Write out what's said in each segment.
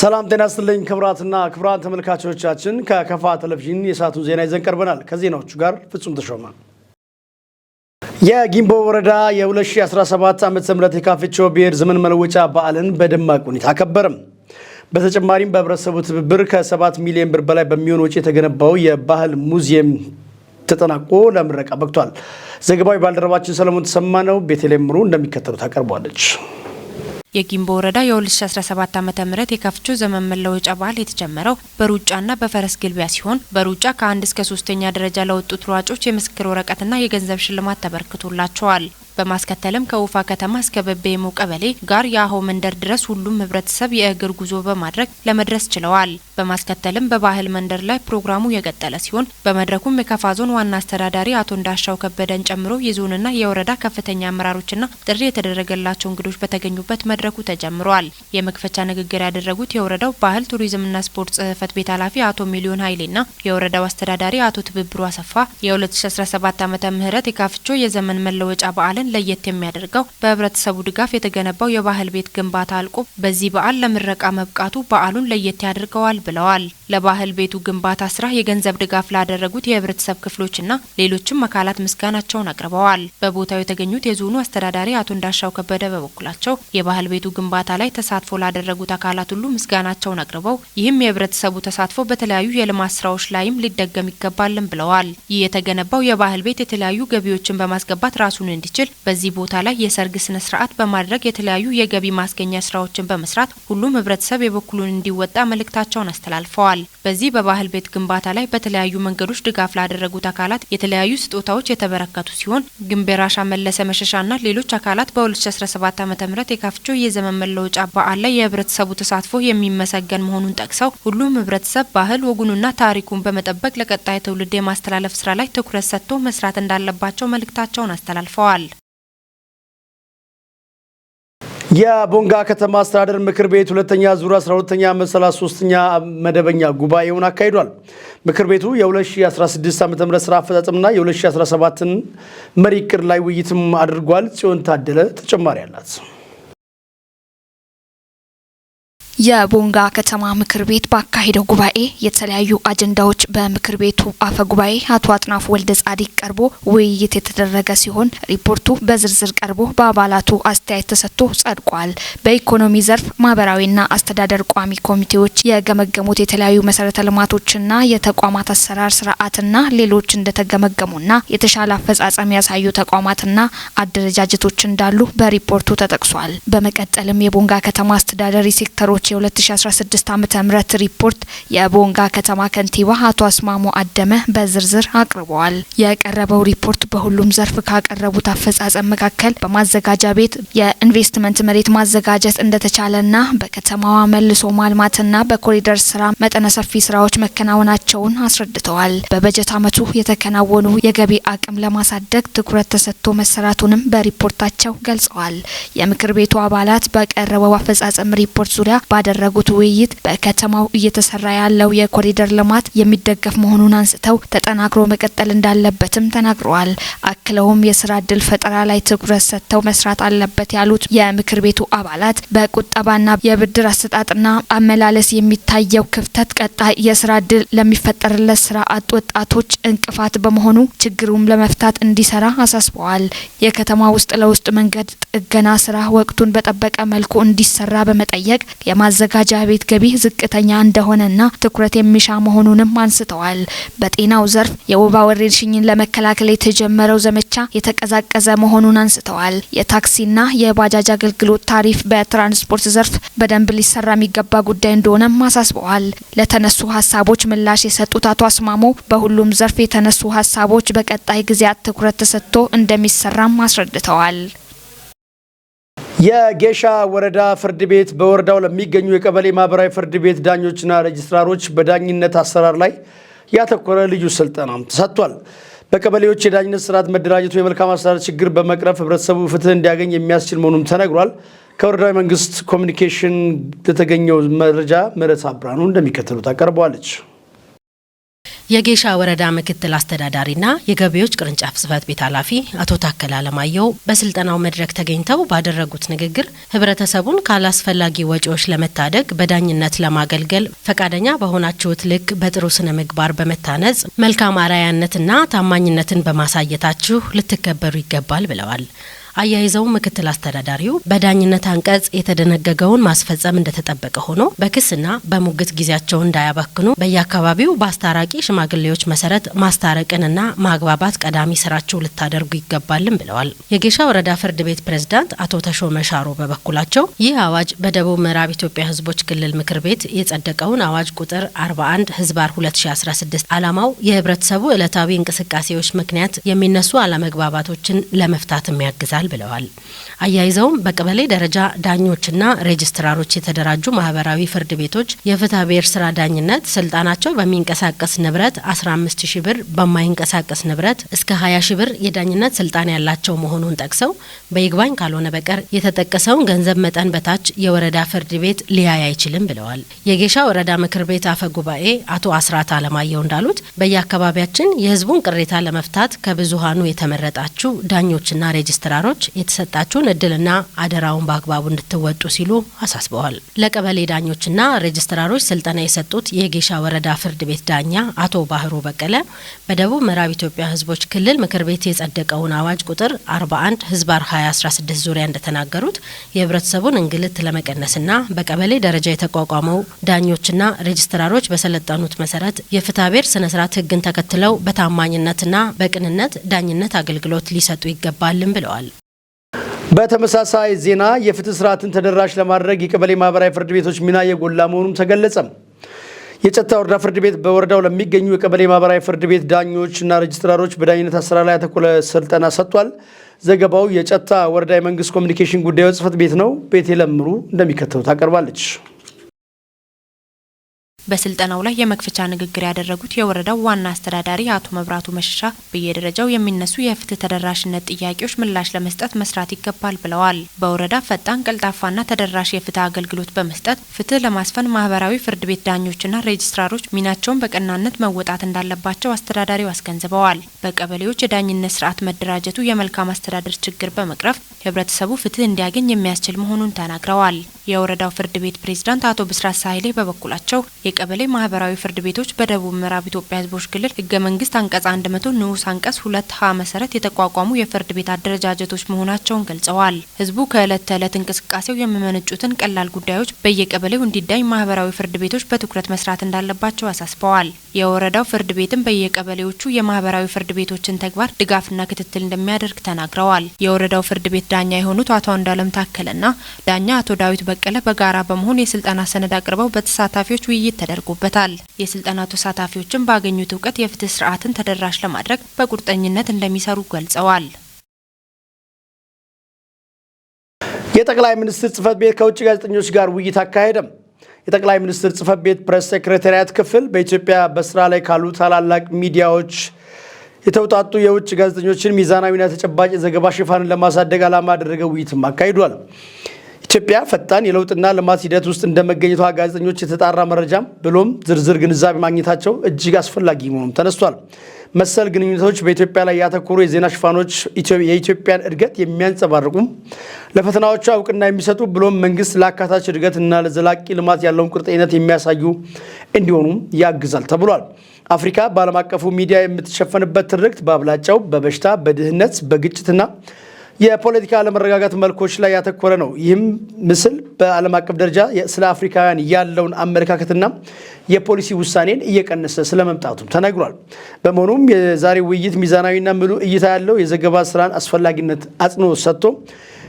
ሰላም ጤና ይስጥልኝ ክቡራትና ክቡራን ተመልካቾቻችን፣ ከከፋ ቴሌቪዥን የሰዓቱን ዜና ይዘን ቀርበናል። ከዜናዎቹ ጋር ፍጹም ተሾመ። የጊምቦ ወረዳ የ2017 ዓ.ም የካፍቾ ብሔር ዘመን መለወጫ በዓልን በደማቅ ሁኔታ አከበረም። በተጨማሪም በህብረተሰቡ ትብብር ከ7 ሚሊዮን ብር በላይ በሚሆን ወጪ የተገነባው የባህል ሙዚየም ተጠናቆ ለምረቃ በቅቷል። ዘገባዊ ባልደረባችን ሰለሞን ተሰማ ነው። ቤተልሔም ምሩ እንደሚከተሉት ታቀርቧለች። የጊምቦ ወረዳ የ2017 ዓ.ም የካፍቾ ዘመን መለወጫ በዓል የተጀመረው በሩጫና በፈረስ ግልቢያ ሲሆን፣ በሩጫ ከአንድ እስከ ሶስተኛ ደረጃ ለወጡት ሯጮች የምስክር ወረቀትና የገንዘብ ሽልማት ተበርክቶላቸዋል። በማስከተልም ከኡፋ ከተማ እስከ በቤሞ ቀበሌ ጋር የአሆ መንደር ድረስ ሁሉም ህብረተሰብ የእግር ጉዞ በማድረግ ለመድረስ ችለዋል። በማስከተልም በባህል መንደር ላይ ፕሮግራሙ የቀጠለ ሲሆን፣ በመድረኩም የካፋ ዞን ዋና አስተዳዳሪ አቶ እንዳሻው ከበደን ጨምሮ የዞንና የወረዳ ከፍተኛ አመራሮችና ጥሪ የተደረገላቸው እንግዶች በተገኙበት መድረኩ ተጀምሯል። የመክፈቻ ንግግር ያደረጉት የወረዳው ባህል ቱሪዝምና ስፖርት ጽህፈት ቤት ኃላፊ አቶ ሚሊዮን ኃይሌና የወረዳው አስተዳዳሪ አቶ ትብብሩ አሰፋ የ2017 ዓመተ ምህረት የካፍቾ የዘመን መለወጫ በዓልን ለየት የሚያደርገው በህብረተሰቡ ድጋፍ የተገነባው የባህል ቤት ግንባታ አልቆ በዚህ በዓል ለምረቃ መብቃቱ በዓሉን ለየት ያደርገዋል ብለዋል። ለባህል ቤቱ ግንባታ ስራ የገንዘብ ድጋፍ ላደረጉት የህብረተሰብ ክፍሎችና ሌሎችም አካላት ምስጋናቸውን አቅርበዋል። በቦታው የተገኙት የዞኑ አስተዳዳሪ አቶ እንዳሻው ከበደ በበኩላቸው የባህል ቤቱ ግንባታ ላይ ተሳትፎ ላደረጉት አካላት ሁሉ ምስጋናቸውን አቅርበው ይህም የህብረተሰቡ ተሳትፎ በተለያዩ የልማት ስራዎች ላይም ሊደገም ይገባልን ብለዋል። ይህ የተገነባው የባህል ቤት የተለያዩ ገቢዎችን በማስገባት ራሱን እንዲችል፣ በዚህ ቦታ ላይ የሰርግ ስነ ስርዓት በማድረግ የተለያዩ የገቢ ማስገኛ ስራዎችን በመስራት ሁሉም ህብረተሰብ የበኩሉን እንዲወጣ መልእክታቸውን አስተላልፈዋል። በዚህ በባህል ቤት ግንባታ ላይ በተለያዩ መንገዶች ድጋፍ ላደረጉት አካላት የተለያዩ ስጦታዎች የተበረከቱ ሲሆን፣ ግንቤራሻ መለሰ መሸሻና ሌሎች አካላት በ2017 ዓ.ም የካፍቾ የዘመን መለወጫ በዓል ላይ የህብረተሰቡ ተሳትፎ የሚመሰገን መሆኑን ጠቅሰው፣ ሁሉም ህብረተሰብ ባህል ወጉንና ታሪኩን በመጠበቅ ለቀጣይ ትውልድ የማስተላለፍ ስራ ላይ ትኩረት ሰጥቶ መስራት እንዳለባቸው መልእክታቸውን አስተላልፈዋል። የቦንጋ ከተማ አስተዳደር ምክር ቤት ሁለተኛ ዙር 12ኛ ዓመት 33ኛ መደበኛ ጉባኤውን አካሂዷል። ምክር ቤቱ የ2016 ዓ.ም ስራ አፈጻጸምና የ2017ን መሪ እቅድ ላይ ውይይትም አድርጓል። ጽዮን ታደለ ተጨማሪ አላት። የቦንጋ ከተማ ምክር ቤት ባካሄደው ጉባኤ የተለያዩ አጀንዳዎች በምክር ቤቱ አፈ ጉባኤ አቶ አጥናፉ ወልደ ጻዲቅ ቀርቦ ውይይት የተደረገ ሲሆን፣ ሪፖርቱ በዝርዝር ቀርቦ በአባላቱ አስተያየት ተሰጥቶ ጸድቋል። በኢኮኖሚ ዘርፍ ማህበራዊና አስተዳደር ቋሚ ኮሚቴዎች የገመገሙት የተለያዩ መሰረተ ልማቶችና የተቋማት አሰራር ስርዓትና ሌሎች እንደተገመገሙና የተሻለ አፈጻጸም ያሳዩ ተቋማትና አደረጃጀቶች እንዳሉ በሪፖርቱ ተጠቅሷል። በመቀጠልም የቦንጋ ከተማ አስተዳደር የሴክተሮች የ2016 ዓ.ም ሪፖርት የቦንጋ ከተማ ከንቲባ አቶ አስማሞ አደመ በዝርዝር አቅርበዋል። የቀረበው ሪፖርት በሁሉም ዘርፍ ካቀረቡት አፈጻጸም መካከል በማዘጋጃ ቤት የኢንቨስትመንት መሬት ማዘጋጀት እንደተቻለና በከተማዋ መልሶ ማልማትና በኮሪደር ስራ መጠነ ሰፊ ስራዎች መከናወናቸውን አስረድተዋል። በበጀት ዓመቱ የተከናወኑ የገቢ አቅም ለማሳደግ ትኩረት ተሰጥቶ መሰራቱንም በሪፖርታቸው ገልጸዋል። የምክር ቤቱ አባላት በቀረበው አፈጻጸም ሪፖርት ዙሪያ ባደረጉት ውይይት በከተማው እየተሰራ ያለው የኮሪደር ልማት የሚደገፍ መሆኑን አንስተው ተጠናክሮ መቀጠል እንዳለበትም ተናግረዋል። አክለውም የስራ እድል ፈጠራ ላይ ትኩረት ሰጥተው መስራት አለበት ያሉት የምክር ቤቱ አባላት፣ በቁጠባና የብድር አሰጣጥና አመላለስ የሚታየው ክፍተት ቀጣይ የስራ እድል ለሚፈጠርለት ስራ አጥ ወጣቶች እንቅፋት በመሆኑ ችግሩን ለመፍታት እንዲሰራ አሳስበዋል። የከተማ ውስጥ ለውስጥ መንገድ ጥገና ስራ ወቅቱን በጠበቀ መልኩ እንዲሰራ በመጠየቅ የማዘጋጃ ቤት ገቢ ዝቅተኛ እንደሆነና ትኩረት የሚሻ መሆኑንም አንስተዋል። በጤናው ዘርፍ የወባ ወረርሽኝን ለመከላከል የተጀመረው ዘመቻ የተቀዛቀዘ መሆኑን አንስተዋል። የታክሲና የባጃጅ አገልግሎት ታሪፍ በትራንስፖርት ዘርፍ በደንብ ሊሰራ የሚገባ ጉዳይ እንደሆነም አሳስበዋል። ለተነሱ ሀሳቦች ምላሽ የሰጡት አቶ አስማሞ በሁሉም ዘርፍ የተነሱ ሀሳቦች በቀጣይ ጊዜያት ትኩረት ተሰጥቶ እንደሚሰራም አስረድተዋል። የጌሻ ወረዳ ፍርድ ቤት በወረዳው ለሚገኙ የቀበሌ ማህበራዊ ፍርድ ቤት ዳኞችና ሬጅስትራሮች በዳኝነት አሰራር ላይ ያተኮረ ልዩ ስልጠናም ተሰጥቷል። በቀበሌዎች የዳኝነት ስርዓት መደራጀቱ የመልካም አስተዳደር ችግር በመቅረፍ ህብረተሰቡ ፍትህ እንዲያገኝ የሚያስችል መሆኑም ተነግሯል። ከወረዳው የመንግስት ኮሚኒኬሽን የተገኘው መረጃ ምህረት አብራኑ እንደሚከተሉት አቀርበዋለች። የጌሻ ወረዳ ምክትል አስተዳዳሪና የገቢዎች ቅርንጫፍ ጽሕፈት ቤት ኃላፊ አቶ ታከለ አለማየሁ በስልጠናው መድረክ ተገኝተው ባደረጉት ንግግር ህብረተሰቡን ካላስፈላጊ ወጪዎች ለመታደግ በዳኝነት ለማገልገል ፈቃደኛ በሆናችሁት ልክ በጥሩ ስነ ምግባር በመታነጽ መልካም አርአያነትና ታማኝነትን በማሳየታችሁ ልትከበሩ ይገባል ብለዋል። አያይዘው ምክትል አስተዳዳሪው በዳኝነት አንቀጽ የተደነገገውን ማስፈጸም እንደተጠበቀ ሆኖ በክስና በሙግት ጊዜያቸውን እንዳያባክኑ በየአካባቢው በአስታራቂ ሽማግሌዎች መሰረት ማስታረቅንና ማግባባት ቀዳሚ ስራቸው ልታደርጉ ይገባልም ብለዋል። የጌሻ ወረዳ ፍርድ ቤት ፕሬዝዳንት አቶ ተሾመ ሻሮ በበኩላቸው ይህ አዋጅ በደቡብ ምዕራብ ኢትዮጵያ ሕዝቦች ክልል ምክር ቤት የጸደቀውን አዋጅ ቁጥር 41/2016 ዓላማው የህብረተሰቡ ዕለታዊ እንቅስቃሴዎች ምክንያት የሚነሱ አለመግባባቶችን ለመፍታትም ያግዛል ብለዋል። አያይዘውም በቀበሌ ደረጃ ዳኞችና ሬጅስትራሮች የተደራጁ ማህበራዊ ፍርድ ቤቶች የፍትሐ ብሔር ስራ ዳኝነት ስልጣናቸው በሚንቀሳቀስ ንብረት 15 ሺ ብር፣ በማይንቀሳቀስ ንብረት እስከ 20 ሺ ብር የዳኝነት ስልጣን ያላቸው መሆኑን ጠቅሰው በይግባኝ ካልሆነ በቀር የተጠቀሰውን ገንዘብ መጠን በታች የወረዳ ፍርድ ቤት ሊያይ አይችልም ብለዋል። የጌሻ ወረዳ ምክር ቤት አፈ ጉባኤ አቶ አስራት አለማየሁ እንዳሉት በየአካባቢያችን የህዝቡን ቅሬታ ለመፍታት ከብዙሃኑ የተመረጣችሁ ዳኞችና ሬጅስትራሮች የተሰጣችሁን እድልና አደራውን በአግባቡ እንድትወጡ ሲሉ አሳስበዋል። ለቀበሌ ዳኞችና ሬጅስትራሮች ስልጠና የሰጡት የጌሻ ወረዳ ፍርድ ቤት ዳኛ አቶ ባህሩ በቀለ በደቡብ ምዕራብ ኢትዮጵያ ህዝቦች ክልል ምክር ቤት የጸደቀውን አዋጅ ቁጥር 41/2016 ዙሪያ እንደተናገሩት የህብረተሰቡን እንግልት ለመቀነስና በቀበሌ ደረጃ የተቋቋመው ዳኞችና ሬጅስትራሮች በሰለጠኑት መሰረት የፍትሐ ብሔር ስነስርዓት ህግን ተከትለው በታማኝነትና በቅንነት ዳኝነት አገልግሎት ሊሰጡ ይገባልም ብለዋል። በተመሳሳይ ዜና የፍትህ ስርዓትን ተደራሽ ለማድረግ የቀበሌ ማህበራዊ ፍርድ ቤቶች ሚና የጎላ መሆኑም ተገለጸ። የጨታ ወረዳ ፍርድ ቤት በወረዳው ለሚገኙ የቀበሌ ማህበራዊ ፍርድ ቤት ዳኞች እና ሬጅስትራሮች በዳኝነት አሰራር ላይ ያተኮረ ስልጠና ሰጥቷል። ዘገባው የጨታ ወረዳ የመንግስት ኮሚኒኬሽን ጉዳዮች ጽሕፈት ቤት ነው። ቤቴ ለምሩ እንደሚከተለው ታቀርባለች። በስልጠናው ላይ የመክፈቻ ንግግር ያደረጉት የወረዳው ዋና አስተዳዳሪ አቶ መብራቱ መሸሻ በየደረጃው የሚነሱ የፍትህ ተደራሽነት ጥያቄዎች ምላሽ ለመስጠት መስራት ይገባል ብለዋል። በወረዳ ፈጣን፣ ቀልጣፋና ተደራሽ የፍትህ አገልግሎት በመስጠት ፍትህ ለማስፈን ማህበራዊ ፍርድ ቤት ዳኞችና ሬጅስትራሮች ሚናቸውን በቀናነት መወጣት እንዳለባቸው አስተዳዳሪው አስገንዝበዋል። በቀበሌዎች የዳኝነት ስርዓት መደራጀቱ የመልካም አስተዳደር ችግር በመቅረፍ ህብረተሰቡ ፍትህ እንዲያገኝ የሚያስችል መሆኑን ተናግረዋል። የወረዳው ፍርድ ቤት ፕሬዝዳንት አቶ ብስራት ሳህሌ በበኩላቸው የቀበሌ ማህበራዊ ፍርድ ቤቶች በደቡብ ምዕራብ ኢትዮጵያ ህዝቦች ክልል ህገ መንግስት አንቀጽ 100 ንዑስ አንቀጽ 2 ሀ መሰረት የተቋቋሙ የፍርድ ቤት አደረጃጀቶች መሆናቸውን ገልጸዋል። ህዝቡ ከእለት ተዕለት እንቅስቃሴው የሚመነጩትን ቀላል ጉዳዮች በየቀበሌው እንዲዳኝ ማህበራዊ ፍርድ ቤቶች በትኩረት መስራት እንዳለባቸው አሳስበዋል። የወረዳው ፍርድ ቤትም በየቀበሌዎቹ የማህበራዊ ፍርድ ቤቶችን ተግባር ድጋፍና ክትትል እንደሚያደርግ ተናግረዋል። የወረዳው ፍርድ ቤት ዳኛ የሆኑት አቶ አንዳለም ታከለና ዳኛ አቶ ዳዊት በቀለ በጋራ በመሆን የስልጠና ሰነድ አቅርበው በተሳታፊዎች ውይይት ተደርጎበታል። የስልጠና ተሳታፊዎችም ባገኙት እውቀት የፍትህ ስርዓትን ተደራሽ ለማድረግ በቁርጠኝነት እንደሚሰሩ ገልጸዋል። የጠቅላይ ሚኒስትር ጽሕፈት ቤት ከውጭ ጋዜጠኞች ጋር ውይይት አካሄደ። የጠቅላይ ሚኒስትር ጽሕፈት ቤት ፕሬስ ሴክሬታሪያት ክፍል በኢትዮጵያ በስራ ላይ ካሉ ታላላቅ ሚዲያዎች የተውጣጡ የውጭ ጋዜጠኞችን ሚዛናዊና ተጨባጭ የዘገባ ሽፋንን ለማሳደግ ዓላማ ያደረገ ውይይትም አካሂዷል። ኢትዮጵያ ፈጣን የለውጥና ልማት ሂደት ውስጥ እንደመገኘቷ ጋዜጠኞች የተጣራ መረጃም ብሎም ዝርዝር ግንዛቤ ማግኘታቸው እጅግ አስፈላጊ መሆኑም ተነስቷል። መሰል ግንኙነቶች በኢትዮጵያ ላይ ያተኮሩ የዜና ሽፋኖች የኢትዮጵያን እድገት የሚያንጸባርቁ፣ ለፈተናዎቿ እውቅና የሚሰጡ ብሎም መንግስት ለአካታች እድገት እና ለዘላቂ ልማት ያለውን ቁርጠኝነት የሚያሳዩ እንዲሆኑ ያግዛል ተብሏል። አፍሪካ በዓለም አቀፉ ሚዲያ የምትሸፈንበት ትርክት በአብላጫው በበሽታ፣ በድህነት፣ በግጭትና የፖለቲካ አለመረጋጋት መልኮች ላይ ያተኮረ ነው። ይህም ምስል በዓለም አቀፍ ደረጃ ስለ አፍሪካውያን ያለውን አመለካከትና የፖሊሲ ውሳኔን እየቀነሰ ስለመምጣቱም ተነግሯል። በመሆኑም የዛሬው ውይይት ሚዛናዊና ምሉ እይታ ያለው የዘገባ ስራን አስፈላጊነት አጽንኦት ሰጥቶ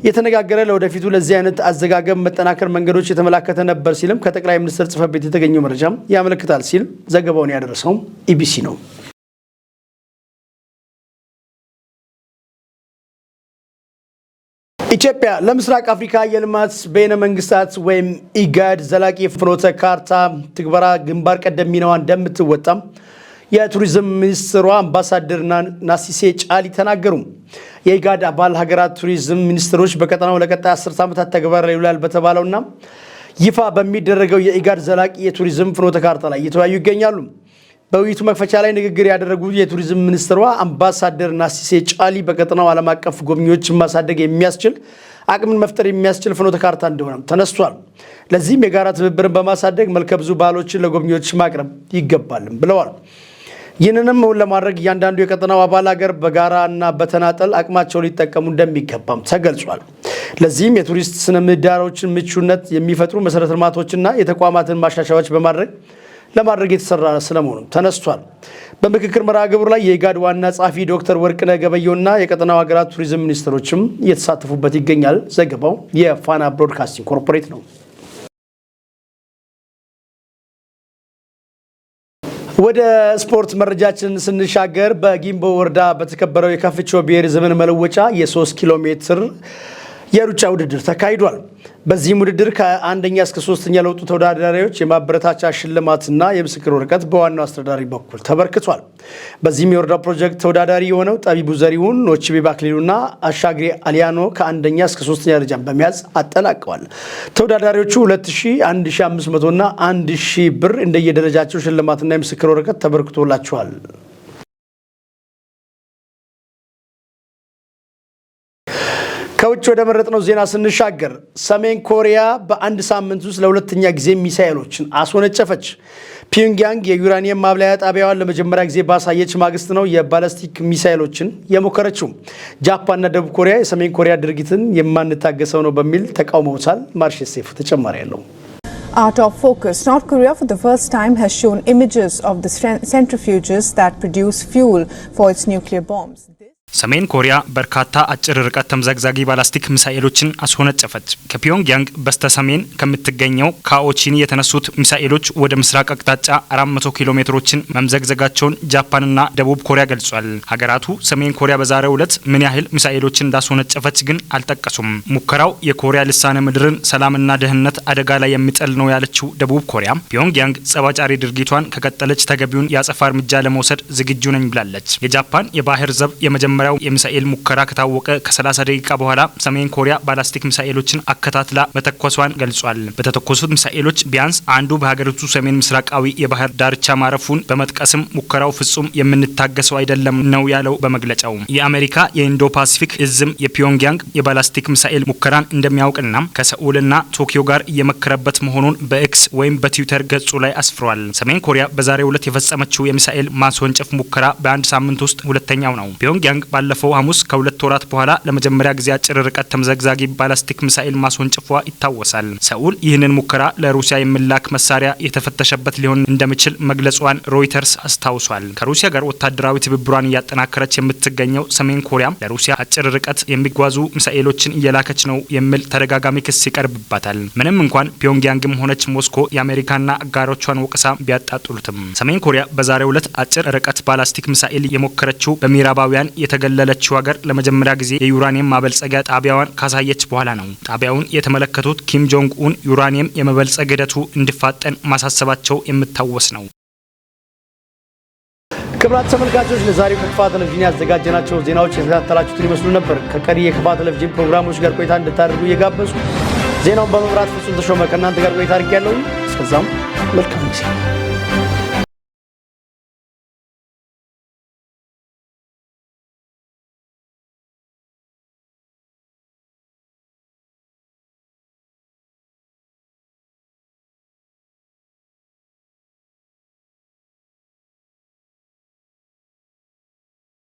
የተነጋገረ፣ ለወደፊቱ ለዚህ አይነት አዘጋገብ መጠናከር መንገዶች የተመላከተ ነበር ሲልም ከጠቅላይ ሚኒስትር ጽሕፈት ቤት የተገኘው መረጃ ያመለክታል ሲል ዘገባውን ያደረሰው ኢቢሲ ነው። ኢትዮጵያ ለምስራቅ አፍሪካ የልማት በይነ መንግስታት ወይም ኢጋድ ዘላቂ ፍኖተ ካርታ ትግበራ ግንባር ቀደም ሚናዋ እንደምትወጣም የቱሪዝም ሚኒስትሯ አምባሳደር ናሲሴ ጫሊ ተናገሩ። የኢጋድ አባል ሀገራት ቱሪዝም ሚኒስትሮች በቀጠናው ለቀጣይ 10 ዓመታት ተግባር ላይ ይውላል በተባለውና ይፋ በሚደረገው የኢጋድ ዘላቂ የቱሪዝም ፍኖተ ካርታ ላይ እየተወያዩ ይገኛሉ። በውይይቱ መክፈቻ ላይ ንግግር ያደረጉት የቱሪዝም ሚኒስትሯ አምባሳደር ናሲሴ ጫሊ በቀጠናው ዓለም አቀፍ ጎብኚዎችን ማሳደግ የሚያስችል አቅምን መፍጠር የሚያስችል ፍኖተ ካርታ እንደሆነም ተነስቷል። ለዚህም የጋራ ትብብርን በማሳደግ መልከ ብዙ ባህሎችን ለጎብኚዎች ማቅረብ ይገባልም ብለዋል። ይህንንም እውን ለማድረግ እያንዳንዱ የቀጠናው አባል ሀገር በጋራና በተናጠል አቅማቸው ሊጠቀሙ እንደሚገባም ተገልጿል። ለዚህም የቱሪስት ስነ ምህዳሮችን ምቹነት የሚፈጥሩ መሰረተ ልማቶችና የተቋማትን ማሻሻያዎች በማድረግ ለማድረግ የተሰራ ስለመሆኑም ተነስቷል። በምክክር መርሃ ግብሩ ላይ የኢጋድ ዋና ጸሐፊ ዶክተር ወርቅነህ ገበየሁና የቀጠናው ሀገራት ቱሪዝም ሚኒስትሮችም እየተሳተፉበት ይገኛል። ዘገባው የፋና ብሮድካስቲንግ ኮርፖሬት ነው። ወደ ስፖርት መረጃችን ስንሻገር በጊምቦ ወረዳ በተከበረው የካፍቾ ብሔር ዘመን መለወጫ የ3 ኪሎ ሜትር የሩጫ ውድድር ተካሂዷል። በዚህም ውድድር ከአንደኛ እስከ ሶስተኛ ለወጡ ተወዳዳሪዎች የማበረታቻ ሽልማትና የምስክር ወረቀት በዋናው አስተዳዳሪ በኩል ተበርክቷል። በዚህም የወረዳው ፕሮጀክት ተወዳዳሪ የሆነው ጠቢቡ ዘሪሁን፣ ኖችቤ ባክሊሉና አሻግሬ አሊያኖ ከአንደኛ እስከ ሶስተኛ ደረጃን በመያዝ አጠናቀዋል። ተወዳዳሪዎቹ 2000፣ 1500 እና 1000 ብር እንደየደረጃቸው ሽልማትና የምስክር ወረቀት ተበርክቶላቸዋል። ከውጭ ወደ መረጥነው ዜና ስንሻገር ሰሜን ኮሪያ በአንድ ሳምንት ውስጥ ለሁለተኛ ጊዜ ሚሳኤሎችን አስወነጨፈች። ፒዮንግያንግ የዩራኒየም ማብላያ ጣቢያዋን ለመጀመሪያ ጊዜ ባሳየች ማግስት ነው የባላስቲክ ሚሳኤሎችን የሞከረችው። ጃፓንና ደቡብ ኮሪያ የሰሜን ኮሪያ ድርጊትን የማንታገሰው ነው በሚል ተቃውመውታል። ማርሼ ሴፉ ተጨማሪ ያለው። Our top focus: North Korea, for the first time, has shown images of the centrifuges that produce fuel for its nuclear bombs. ሰሜን ኮሪያ በርካታ አጭር ርቀት ተምዘግዛጊ ባላስቲክ ሚሳኤሎችን አስወነጨፈች። ከፒዮንግያንግ በስተ ሰሜን ከምትገኘው ካኦቺኒ የተነሱት ሚሳኤሎች ወደ ምስራቅ አቅጣጫ 400 ኪሎ ሜትሮችን መምዘግዘጋቸውን ጃፓንና ደቡብ ኮሪያ ገልጿል። ሀገራቱ ሰሜን ኮሪያ በዛሬው ዕለት ምን ያህል ሚሳኤሎችን እንዳስወነጨፈች ግን አልጠቀሱም። ሙከራው የኮሪያ ልሳነ ምድርን ሰላምና ደህንነት አደጋ ላይ የሚጥል ነው ያለችው ደቡብ ኮሪያ ፒዮንግያንግ ጸብ አጫሪ ድርጊቷን ከቀጠለች ተገቢውን የአጸፋ እርምጃ ለመውሰድ ዝግጁ ነኝ ብላለች። የጃፓን የባህር ዘብ የመጀመሪያው የሚሳኤል ሙከራ ከታወቀ ከ30 ደቂቃ በኋላ ሰሜን ኮሪያ ባላስቲክ ሚሳኤሎችን አከታትላ መተኮሷን ገልጿል። በተተኮሱት ሚሳኤሎች ቢያንስ አንዱ በሀገሪቱ ሰሜን ምስራቃዊ የባህር ዳርቻ ማረፉን በመጥቀስም ሙከራው ፍጹም የምንታገሰው አይደለም ነው ያለው በመግለጫው። የአሜሪካ የኢንዶ ፓሲፊክ እዝም የፒዮንግያንግ የባላስቲክ ሚሳኤል ሙከራን እንደሚያውቅና ከሰኡልና ቶኪዮ ጋር እየመከረበት መሆኑን በኤክስ ወይም በትዊተር ገጹ ላይ አስፍሯል። ሰሜን ኮሪያ በዛሬው ዕለት የፈጸመችው የሚሳኤል ማስወንጨፍ ሙከራ በአንድ ሳምንት ውስጥ ሁለተኛው ነው። ፒዮንግያንግ ባለፈው ሐሙስ ከ2 ወራት በኋላ ለመጀመሪያ ጊዜ አጭር ርቀት ተምዘግዛጊ ባላስቲክ ሚሳኤል ማስወንጨፏ ይታወሳል። ሰኡል ይህንን ሙከራ ለሩሲያ የሚላክ መሳሪያ የተፈተሸበት ሊሆን እንደሚችል መግለጿን ሮይተርስ አስታውሷል። ከሩሲያ ጋር ወታደራዊ ትብብሯን እያጠናከረች የምትገኘው ሰሜን ኮሪያ ለሩሲያ አጭር ርቀት የሚጓዙ ሚሳኤሎችን እየላከች ነው የሚል ተደጋጋሚ ክስ ይቀርብባታል። ምንም እንኳን ፒዮንግያንግም ሆነች ሞስኮ የአሜሪካና አጋሮቿን ወቀሳ ቢያጣጥሉትም፣ ሰሜን ኮሪያ በዛሬው ዕለት አጭር ርቀት ባላስቲክ ሚሳኤል የሞከረችው በምዕራባውያን የተገለለችው ሀገር ለመጀመሪያ ጊዜ የዩራኒየም ማበልጸጊያ ጣቢያዋን ካሳየች በኋላ ነው። ጣቢያውን የተመለከቱት ኪም ጆንግ ኡን ዩራኒየም የመበልጸግ ሂደቱ እንዲፋጠን ማሳሰባቸው የሚታወስ ነው። ክቡራት ተመልካቾች፣ ለዛሬው ከክፋ ቴሌቪዥን ያዘጋጀናቸው ዜናዎች የተከታተላችሁትን ይመስሉ ነበር። ከቀሪ የክፋ ቴሌቪዥን ፕሮግራሞች ጋር ቆይታ እንድታደርጉ እየጋበዝኩ ዜናውን በመምራት ፍጹም ተሾመ ከእናንተ ጋር ቆይታ አድርጌያለሁ። እስከዛም መልካም ጊዜ።